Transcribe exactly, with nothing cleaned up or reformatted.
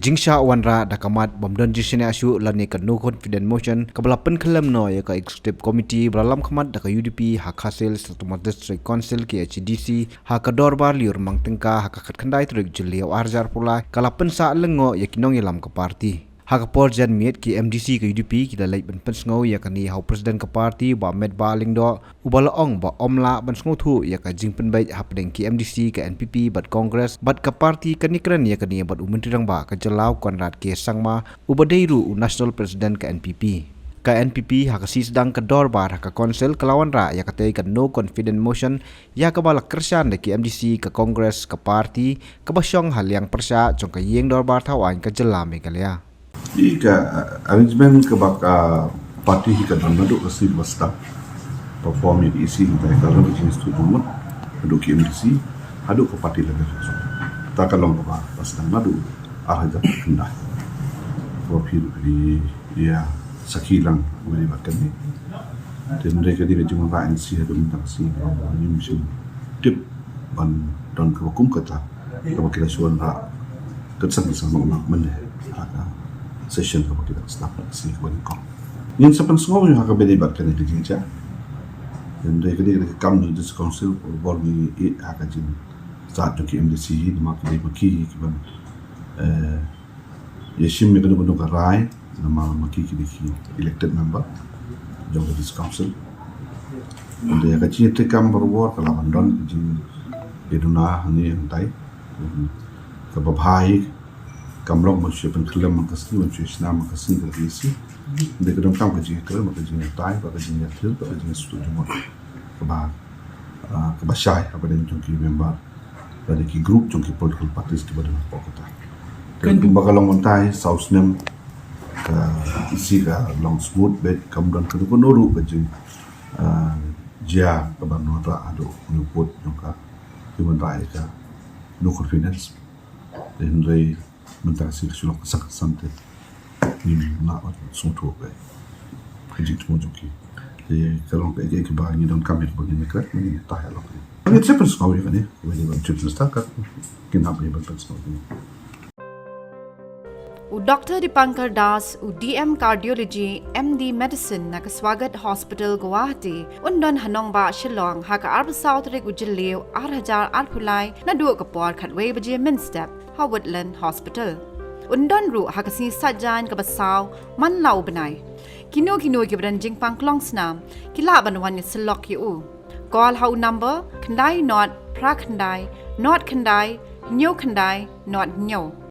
Jingshah wanrah da ka mat bym don jingshaniah shuh lane ka no confidence motion kaba la pynkhyllem noh ïa ka Executive Committee ba la lam khmat da ka U D P ha Khasi Hills Autonomous District Council, K H A D C, ha ka dorbar lyiur mang tyngka ha ka khatkhyndai tarik Jylliew arhajar arphew lai, ka la pynsah lyngngoh ïa ki nongïalam ka party. Ha ka por jan miet, ki M D C ka U D P ki la leit ban pynsngew ïa kane ha u President ka party, Bah Metbah Lyngdoh, uba la ong ba ym lah ban sngewthuh ïa ka jingpynbeit hapdeng ki M D C ka N P P bad Congress, bad ka party kan ïakren ïa kane bad u Myntri Rangbah ka jylla, u Conrad K Sangma, uba dei ruh u National President ka N P P. Ka N P P ha ka sngi sdang ka dorbar ha ka Council ka la wanrah ïa katei ka no confidence motion, ïa kaba la kyrshan da ki M D C ka Congress ka party, kaba shong ha liang pyrshah jong ka ïing dorbar thaw aiñ ka jylla Meghalaya. Ïa ka, uh, arrangement kaba ka party hi ka don naduh ka sngi kaba sdang perform ïa ka E C, hangta ka long ka jingïastuh jingmut haduh ki M D C, haduh ka party level. Ta ka long kaba, kaba sdang naduh arhajar khyndai. Kaba phi ruh phi ïa sakhi lang mynta bad kane. Te hynrei ka dei ka jingwanrah N C haduh mynta ka sngi, ngim shym tip ban don kaba kum kata kaba ki la shu wanrah kyrsan kyrsan, ma, ma, mynne ha ka session kaba ki la sdang ha ka sngi kaba nyngkong. Ngin sa pynsngew ïa ha kaba ïadei bad kane ka jingjia. Hynrei ka dei ka kam jong ka District Council, bor ngi ïeh ha ka jingstad jong ki M D C hi, namar ki dei ma ki kiban, eh, ïashim ïa kano kano ka rai, namar ma ki ki dei ki elected member jong ka District Council. Hynrei ïa ka jingïatreikam barabor ka lah ban don ka jingïaduna hangne hangtai. Kaba bha hi kam long ban shu pynkhyllem man ka sngi, ban shu shna man ka sngi ka E C. Hynrei ka donkam ka jingïakren bad ka jingïatai bad ka jingïathir bad ka jingïastuh jingmut kaba, ah, kaba shai hapdeng jong ki member lane ki group jong ki political parties kiba don hapoh kata. Kan kumba ka long mynta hi, saw snem ka E C ka long smooth beit, kam don kano kano ruh ka jing, ah, jia kaban wanrah haduh hynñiew phut jong ka jingwanrah ïa ka no confidence. Te hynrei mynta ka sngi ka shu long kyrsan kyrsan te ngim lah ban sngewthuh ka jingthmu jong ki. Te ka long kaei kaei kaba ngi donkam ïa kaba ngin ïakren, ngin ïatah ïa long. Ngin sa pynsngew ïa kane, kaba ïadei bad Chief Minister, ka ngin hap ïa ban pynsngew ïa kane. U Doctor Dipankar Das, u D M Cardiology, M D Medicine na ka Swagat Hospital, Guwahati, un don ha nongbah Shillong ha ka arphew saw tarik u Jylliew arhajar arphew lai, naduh ka por khatwei baje mynstep ha Woodland Hospital. Un don ruh ha ka sngi Saitjaiñ kaba saw man la u bnai. Kino kino kiba don jingpang klong snam ki lah ban wan ïasyllok ïa u. Call ha u number khyndai nod phra khyndai nod khyndai hynñiew khyndai nod hynñiew.